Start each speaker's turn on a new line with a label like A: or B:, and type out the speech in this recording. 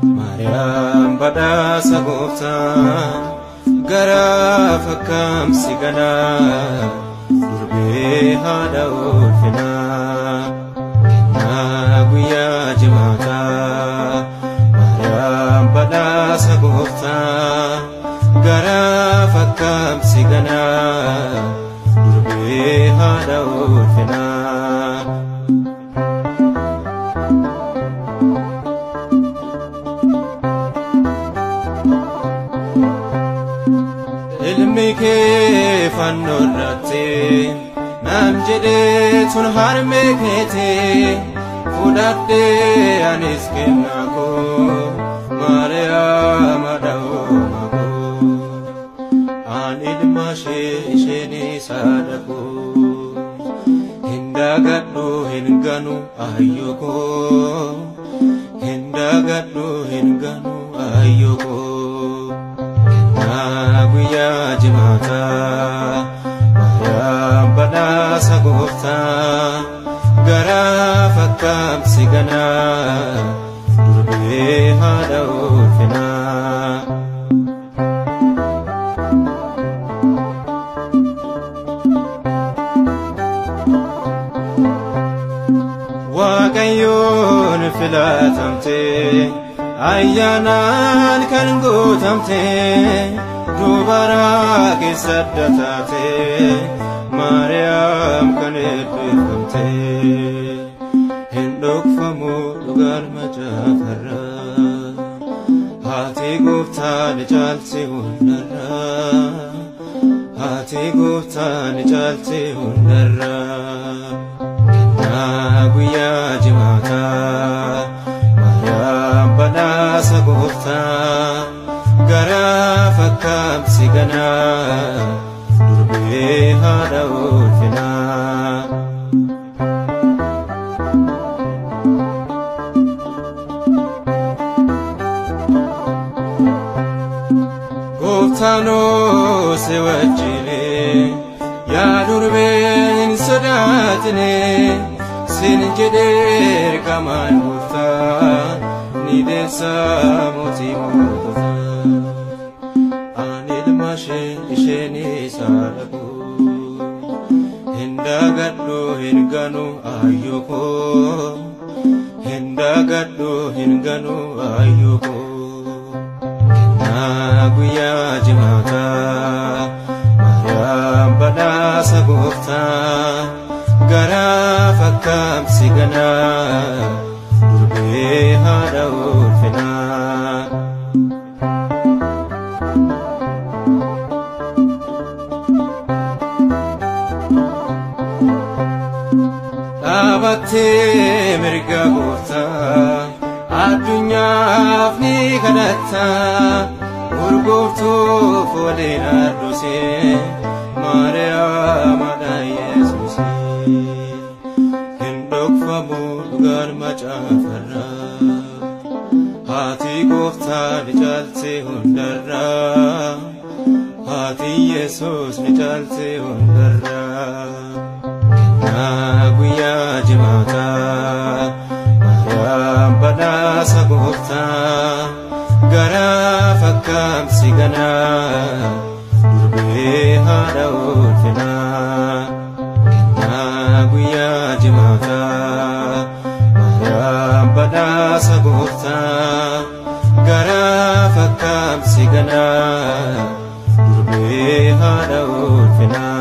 A: Maariyaam badhaasa gooftaa garaa fakkaamsi ganaa durbee haadha ulfinaa kennaa guyyaa jimaataa Maariyaam badhaasa gooftaa garaa fakkaamsi ganaa durbee haadha ulfinaa. Ilmi kee fannoo irratti naan jedhee tun harmee keetii fudhadhee anis kennaa koo Maariyaam haadha uumaa koo an ilma ishee isheenis haadha koo hin dagadhu hin ganu ayyoo koo hin dagadhu hin ganu ayyoo koo. Kennaa guyyaa jimaataa Maariyaam badhaasa gooftaa garaa fakkaamsi ganaa durbee haadha ulfinaa. Waaqayyoon filatamtee ayyaanaan kan guutamtee dubara keessa adda taatee Maariyaam kan eebbifamtee hin dhokfamu dhugaan macaafarraa haati gooftaa ni caalti hundarraa haati gooftaa ni caalti hundarraa. Kennaa guyyaa jimaataa Maariyaam badhaasa gooftaa garaa fakkaamsi ganaa durbee haadha ulfinaa. Gooftaanoo si wajjini yaa durbee hin sodaatini sin jedhee ergamaan gooftaa ni deessa mootii moototaa. Ani ilma ishee isheenis haadha koo hin dagadhu hin ganu ayyoo koo hin dagadhu hin ganu ayyoo koo. Kennaa guyyaa jimaataa Maariyaam badhaasa gooftaa garaa fakkaamsi ganaa durbee haadha ulfinaa. Dhaabattee mirga gooftaa addunyaaf ni kadhatta urgooftuu fuudhee naardosee Maariyaam haadha Yesuusee hin dhokfamu dhugaan macaafarraa haati gooftaa ni caalti hundarraa haati Yesuus ni caalti hundarraa. Kennaa guyyaa jimaataa Maariyaam badhaasa gooftaa garaa fakkaamsi ganaa durbee haadha ulfinaa. Kennaa guyyaa jimaataa Maariyaam badhaasa gooftaa garaa fakkaamsi ganaa durbee haadha ulfinaa.